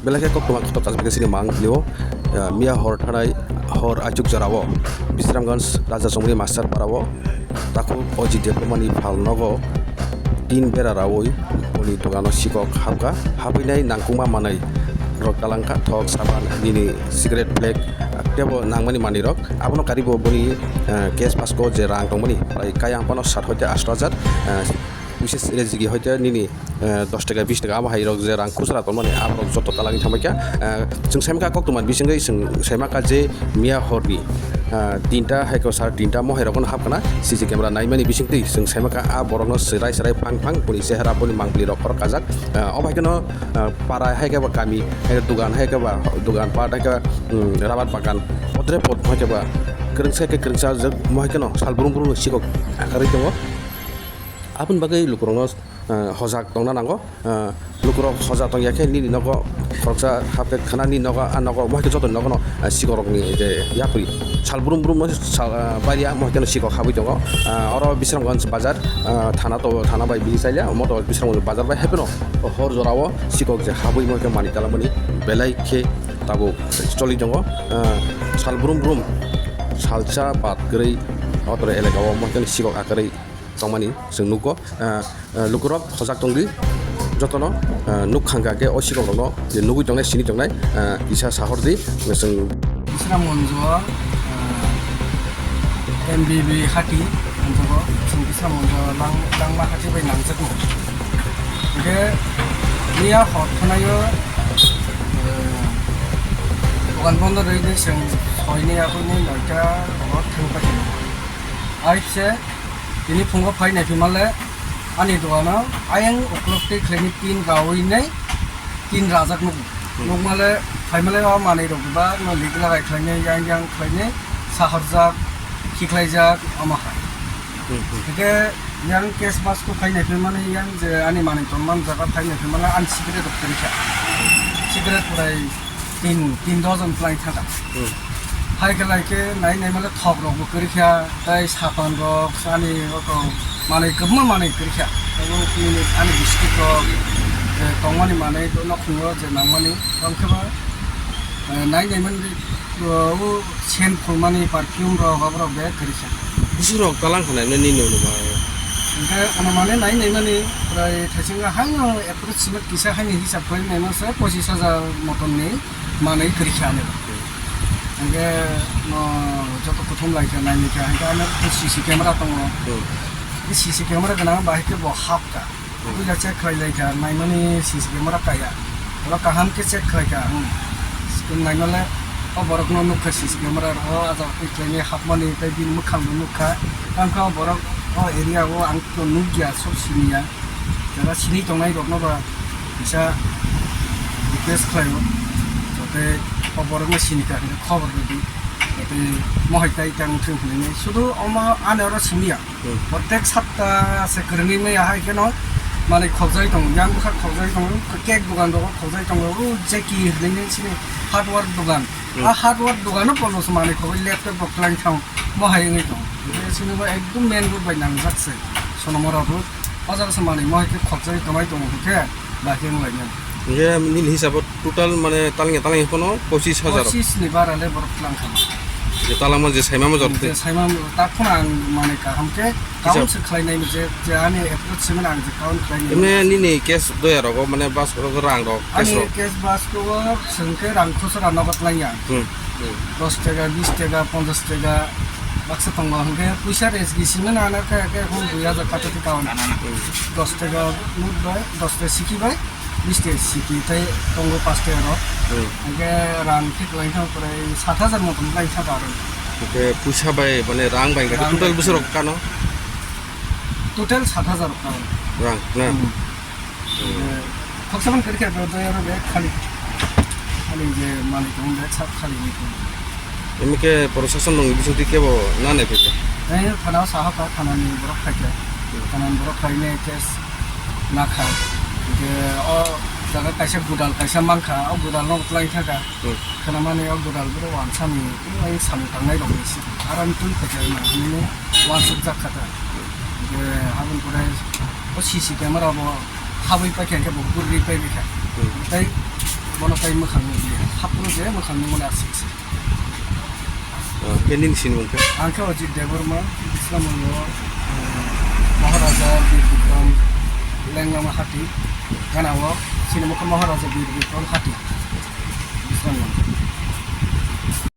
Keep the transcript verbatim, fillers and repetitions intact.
Belai khe koktwma kotor kajak khe chini mang tini o, ah, miya hor thanai hor achuk jora o Bisramganj Raja Chongmani Master Para o takhuk Ojit Debbarma ni phal nogo tin bera raui boni dogano sikok hapkha. Hapinai nangkukma manwi rok talangkha, thok, saban, nini cigarette, flag, tebo nangmani manwi rok. Abono karibo boni, ah, cash basko je rang tongmani prai kaya phano sat hoite asto hajar, ah, pisa rejigi hoite nini eh, dos taka, bis taka, abo hai rok je rang khusra tongmani, abo rok joto talangwi thangbai kha. Eh, chwng sai mankha koktwma bisingwi chwng sai mankha je miya horni, eh, tinta hai khe sar tinta mohai rokno hapkhana C C camera naimani bisingtwi chwng sai mankha a borokno chwrai chwrai phang phang boni chehara boni mangpili rok khorok kajak. Eh, obo hai kheno, eh, para hai khe ba kami, hai khe dugan hai khe ba dugan pat hai khe ba, mm, rabar bagan podre pod hai khe ba kwrwngsa hai khe kwrwngsa jak mohai kheno sal brum brum sikok akarwi tongo. Aboni bagwi lukurokno, eh, hojak tongna nango. Eh, lukurok hojak tongya khe nini nogo khoroksa hapkhe khana, nini nogo, a nogo, mohai khe joto nogono, eh, sikorokni je yapri sal brum brum sal, eh, baria mohai kheno sikok habwi tongo. Eh, oro Bisramganj bazar, eh, thana to, thana bai bini chaila, omo to Bisramganj bazar bai hapheno hor jorao sikok je habwi mohai khe manwi talangmani belai khe tabuk choli tongo. Eh, sal brum brum salsa bat kwrwi otro elaka o mohai kheno sikok akwrwi tongmani chwng nukgo. Ah, ah, lukurok hojak tongdi, jotono, ah, nuk khangkha khe o sikok rokno je nugwi tongnai, sini tongnai, ah, kisa sahordi, chwng. Bisramganjo, ah, M B B hati, ang jogo chwng Bisramganjo lang-, langma hati bai nangjakgo. Hingkhe miya hor khwnaio, ah, dogan bondo rwidi chwng soini akhuni noita rogo thangpaikha. Aise Tini phungo phai naiphi male ani dogano ayang uklok tei khlaini tin rawi nai tin rajak nugo. Hmm. Nukmale phai male o manwi rok ba no lik lagai khlainai yang yang khlainai sahorjak, khiklaijak omo hai. Hmm, hmm. Hingkhe yang cash basko phai naiphi mani yang je ani manwi tongman jaga phai naiphi male ani cigarette rok kwrwi kha. Cigarette purai tin, tin dozen plai thangkha. Hmm. Hai khe lai khe nai nai male thok rok bo kwrwi kha, tei sapan rok, ani oko manwi kwbangma manwi kwrwi kha. Abo nini ani biscuit rok, eh, tongmani manwi, nokhungo je nangmani, tong khe ba, eh, nai nai mani, eh, o scent phulmani perfume rok, abo rok bag kwrwi kha. Bwswk rok talang kha nai nini onumai? Hingkhe onumani nai nai mani, prai thaisingo haino approximate kisa haini hisab khlai nai masa pochis hajar moton ni. Manwi kwrwi kha ani. Hingkhe no joto kuthum lai kha, naini kha, hingkhe ano C C camera tongo. Hmm. Bini C C camera gwnang bahai khe bo hap kha. Hmm. Puila check khlai lai kha, naimani C C camera kaya. Oro kaham khe check khlai kha, hmm. Naimale o borokno nuk kha C C camera ro, o ajak twi khlainai hapmani tei bini mwkhang bo nuk kha. Tang kha o borok o area o ang to nuk ya, sob sini ya. Jara sini tongnai rokno ba kisa request khlaio, jate o borokno sini kha hwnwi khobor rwdi, jate mohai tai tang thung hwnwi. Sudu omo ani oro simi ya. Hmm. Protek satta se kwrwngwi maya hai kheno manwi khokjagwi tongo, yang bwkha khokjagwi tongo, cake dogan rogo khokjagwi tongo, o Jackie hwnwi sini hardware dogan. Hmm. A hardware dogano pono se manwi khogwi laptop rok twlang thang. Mohai wngwi tongo. Hingkhe chini bo ekdom main road bai nangjak se. Sonomora road. O jaga se manwi mohai khe khokjagwi kwmai tongo hwnkhe bahai wng lainani. Hingkhe nini hisabo total mane talangya talangya phano pochis hajar. Pochis ni bara le borok twlang kha. Je talangma je saimamo jor twi. Je saimamo tak phano ang manwi kaham khe count se khlainai je, je ani approach se mane ang je count khlainai. Emne nini cash doya rogo mane bas rogo rang rok cash ani rok. Cash bas ko chwng khe rang khosra nogo twlangya. Hmm. Hmm. Dos taka, bis taka, ponchas taka, baksa tongo, hwnkhe puisa rejgi simi nana khe, khe hwn dui hajar kata ti kaon. Hmm. Dos taka note bai, dos taka siki bai, bis taka siki tei tongo pas taka rok. Hmm. Hwnkhe rang khe kwlai thang pore sat hajar motom kwlai thang aro. Hwnkhe puisa bai, mane rang bai hwnkhe rang total bai bwswk rok kano? Total sat hajar rok kano. Rang, na? Hmm. Khoksa man kwrwi kha, bai aro bag khali. Ani je manwi tong bag sak khali ni tong. Emi khe proshashan rokni bisingtwi kebo na nai phai kha? Tei thana o saha kha, thana ni borok phai kha. Hmm. Thana ni borok phai ne case na kha. Je o jaga kaisa gudal kaisa man kha, o gudal no twlai kha kha. Hmm. Khwnamani o gudal boro wansani, o samung tangnai rokni simi. Aro ang twi phaikha hwnwi wansukjak kha ta. Hwnkhe aboni pore o C C camera bo habwi paikha, hwnkhe bo gurui paibaikha. Hmm. Tei Bono tai mwkhang nukliya. Haphuru je mwkhang nukmani aswk se. Ah, khe nini sinimung khe? Ang khe Ajit Debbarma, Bisramoni o, eh, Maharaja Bir Bikram Lenglama Hati, gana o sinimung khe Maharaja Bir Bikram Hati. Bisramoni.